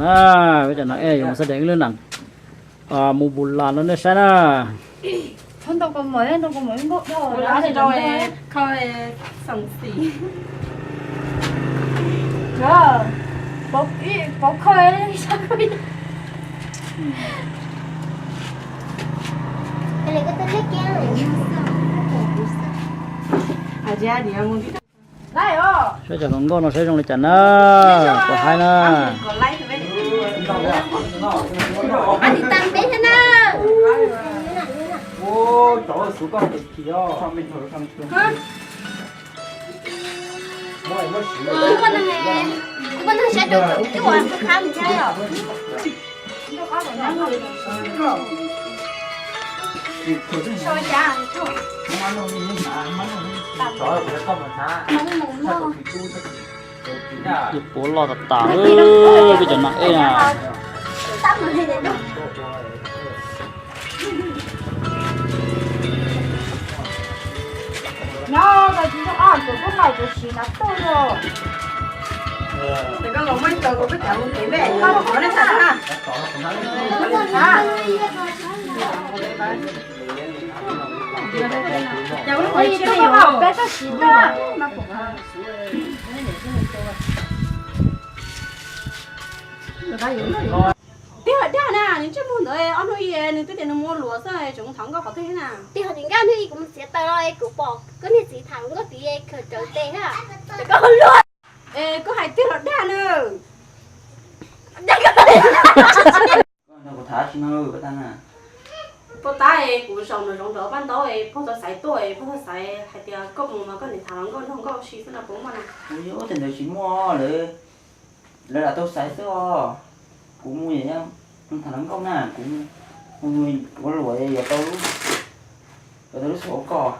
Peb cov no es yuav mus xav deev lub nees mus npus las no nej saib na. Saib cov hluas nkauj no saib zoo li cas na, kuv hais na. Yus puav loj tas tas, peb cov no es na. Twb hais dag na, nws ntsej muag ntawd ob hnub ib nws twb tias nws mus ua luam xwb, tseem mus tham hluas nkauj qhov twg na. Twb hais tias nkauj hnub ib kuv mus txiav taws los kuv pom koj niag txiv tham hluas nkauj tid khawm rawv tes na. Koj luag. Es koj hais tiag los dag na. Puag ta kuv zaum nram zoov nram paj ntaub, puag tau xaiv tuaj, puag tau xaiv hais tias koj mus mas koj niam tham hluas nkauj nrog nkauj si xwb no puas muaj na. Kuv yog ua ntawd tsis muaj, lawv lam tau xaiv xwb os. Kuv mus tham hluas nkauj na, kuv mus ua luam yuav tau, yuav tau lub xov koj.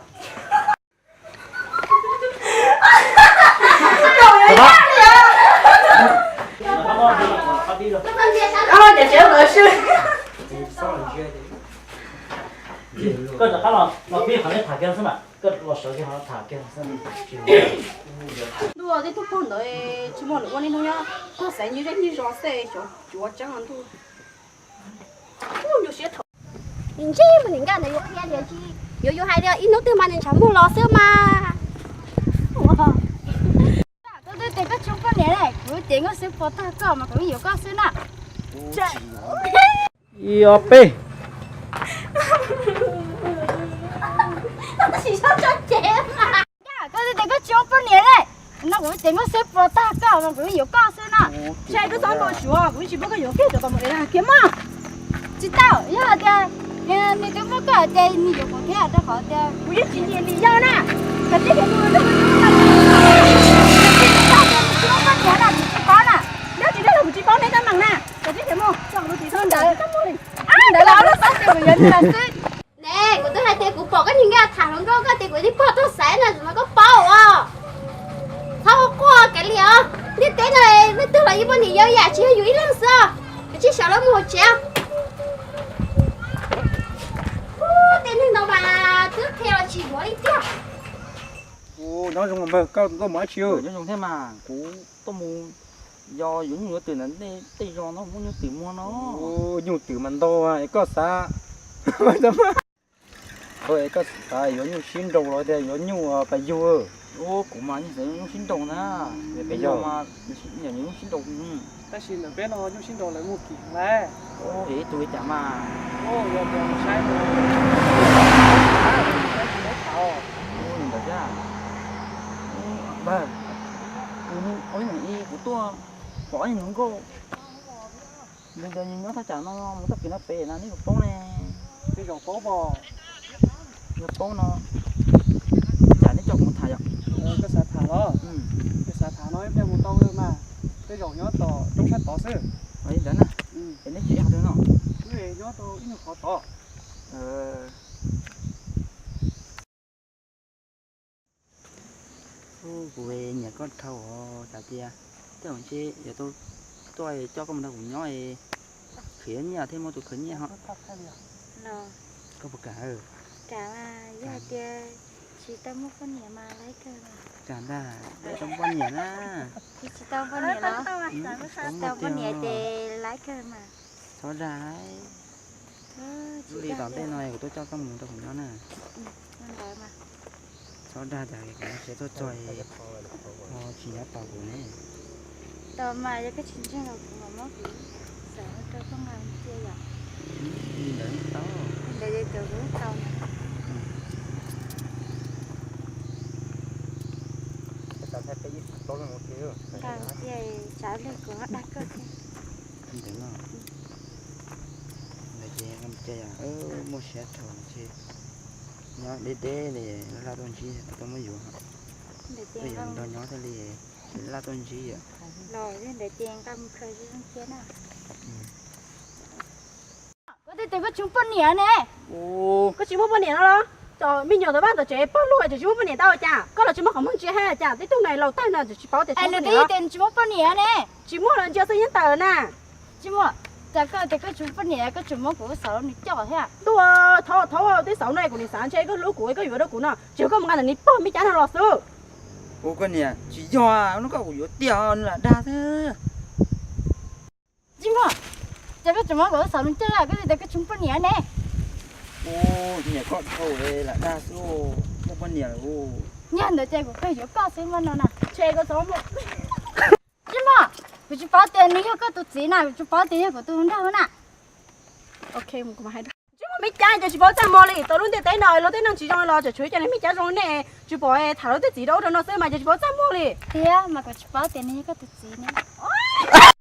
Koj rov qab los, los pib qhov neb tham kiag xwb mas, koj los sawv kiag ho tham kiag xwb. Ntuj, tej tug pog ntawd tsis muaj lus ua li no nyob, tog xaiv nyias zej nyias zos xwb, xyov cuav tseeb os ntuj. Ntsej muag niam nkaj ntawd yuav qhia tias tsis yuav, yuav hais tias ib hnub twg mas nws ntshav muag los xwb mas. Koj twb tias koj tsis muaj poj niam ne, kuv tias nkauj xwb puas tag koj mas kuv yeej yuav koj xwb na. Ib ob peb. Koj twb tias koj tsis muaj poj niam ne, no kuv tias nkauj xwb puas tag koj mas kuv yeej yuav koj xwb na. Ntshe koj txhob npau suav, kuv yeej tsis muab koj yuav kiag cov tau mus ev kiag mog. Tsis tau, yog hais tias nws twb muab koj ces nws yuav kuv thiab, rau qhov tias kuv yeej tsis nyiam nws yog na. Koj tib tsis paub na, kuv tsis paub neb tab meeg na. Koj tib mus ntawd, ntawd los xwb. Ne, kuv twb hais tias kuv pom koj niag nkaj tham hluas nkauj, koj tias kuv twb pog tuaj xaiv no, mas koj paub os. Txhob ua quaj kiag li os. Ntiaj teb no leej twg los yeej muaj niam yau yam, tsis yog yus ib leeg xwb os. Kav tsij sawv lawm mus hauv tsev. Tej neeg no mas twb qhia los tsis yuav li tiag. Kuv nyob zoo npawg, koj tuaj mus dab tsi? Nyob zoo thiab mas, kuv tuaj mus yos yuav nyuj yuav twm ntawm tej zos no, muab nyuj twm muag no. Nyuj twm mas ntau, koj xav koj xav yuav nyuj sib nraus los tias yuav nyuj pas yug? Kuv mas yeej xav nyuj sib nraus na. Peb yog mas nyuj sib nraus. Tab sis ntawm peb no nyuj sib nraus lawv muag kim heev lawm. Ib tug li cas mas. Yog tias mus saib ntawd thiab. Npawg, kuv ib, kuv tuaj pom ib hluas nkauj ntawd nyob thaj tsam no mus txoj kev no pem no, neb puas paub ne? Tej zaum paub pom. Yog paub no, cas neb coj kuv mus tham yom? Koj xav tham los? Koj xav tham no ib pliag mus tau mas. Tej zaum nyob tom roob sab tod xwb. Li ntawd na. Es neb tsev yog qhov twg no? Nyob rau ib nyuag qhov tod. Kuv nyiam koj dhau os, xav tias tej zaum ntshe yuav tau tuaj coj koj mus nrog kuv nyob, khwv nyiaj thiab muaj tus khwv nyiaj ho. Koj puas kam? Kam mas, yog hais tias Tsis tau muaj poj niam mas laib kawg mas. Cas ntag, tsis tau poj niam na. Tsis tau poj niam los? Tsis tau poj niam ces laib kawg mas. Txhob dag lawm. Lub li tom ntej no kuv tuaj coj koj mus rau kuv nyob na. Txhob dag tias kuv siab tuaj txog ho tsis nyob tos kuv ne. Tos mas yog koj tsis ntseeg los kuv mam muab kuv xav rau koj nqa cia yom. Li ntawd tau. Li ntawd ces kuv tau na. Nqa cia tsam li kuv ho dag koj thiab. Li ntawd no. Ntawd ces nqa cia yom, muaj siab dhau ces nyob deb deb li laj laj tuaj ntsib tuaj muab yuav. Tuaj yuav nrog nyob thiaj li laj laj tuaj ntsib yom. Los yog ntawd ces nqa mus khaws zoo zoo thiab na. Koj twb tias koj tsis muaj poj niam ne. Koj tsis muaj poj niam no los? Cov me nyuam tom vaj tom tsev pog lug tseem tsis muaj poj niam tau cas? Koj los tsis muaj qhov muag ntsia hab cas? Tej tug neeg laus tag no tseem tsis paub tias nws twb tias tsis muaj poj niam ne. Tsis muaj los ntsia xwb yeej tawm na. Tsis muaj, cas koj tias koj tsis muaj poj niam koj tseem muab kuv lub xauv no nws coj thiab. Ntuj, thov thov tej xauv no kuv nim xav ntshe koj hlub kuv koj yuav rau kuv no, tsis yog koj mus nqa ntawm niag pog me cas no los xwb. Ua koj niam, tsis yog, hnub koj kuv yuav tiag nws lam dag xwb. Tsis muaj, cas koj tseem muab kuv lub xauv no coj, koj twb tias koj tsis muaj poj niam ne. Ua niam koj dhau lam dag xwb, muaj poj niam lawm. Yog ntawd ces kuv kawg yuav koj xwb mas no na. Ntshe koj txhob muaj. Tsis muaj, kuv tsis paub tias nws yog koj tus txiv na, kuv tsis paub tias yog kuv tus nraug na. Tsis muaj me cas ces tsis paub txaj muag li, tau lub ntiaj teb no luag tej neeg tsis zoo los tseem tshuav cov neeg me cas zoo ne, tsis pom tham luag tej txiv rau ub rau no xwb mas ces tsis paub txaj muag li. Tiag mas kuv tsis paub tias nws yog koj tus txiv ne.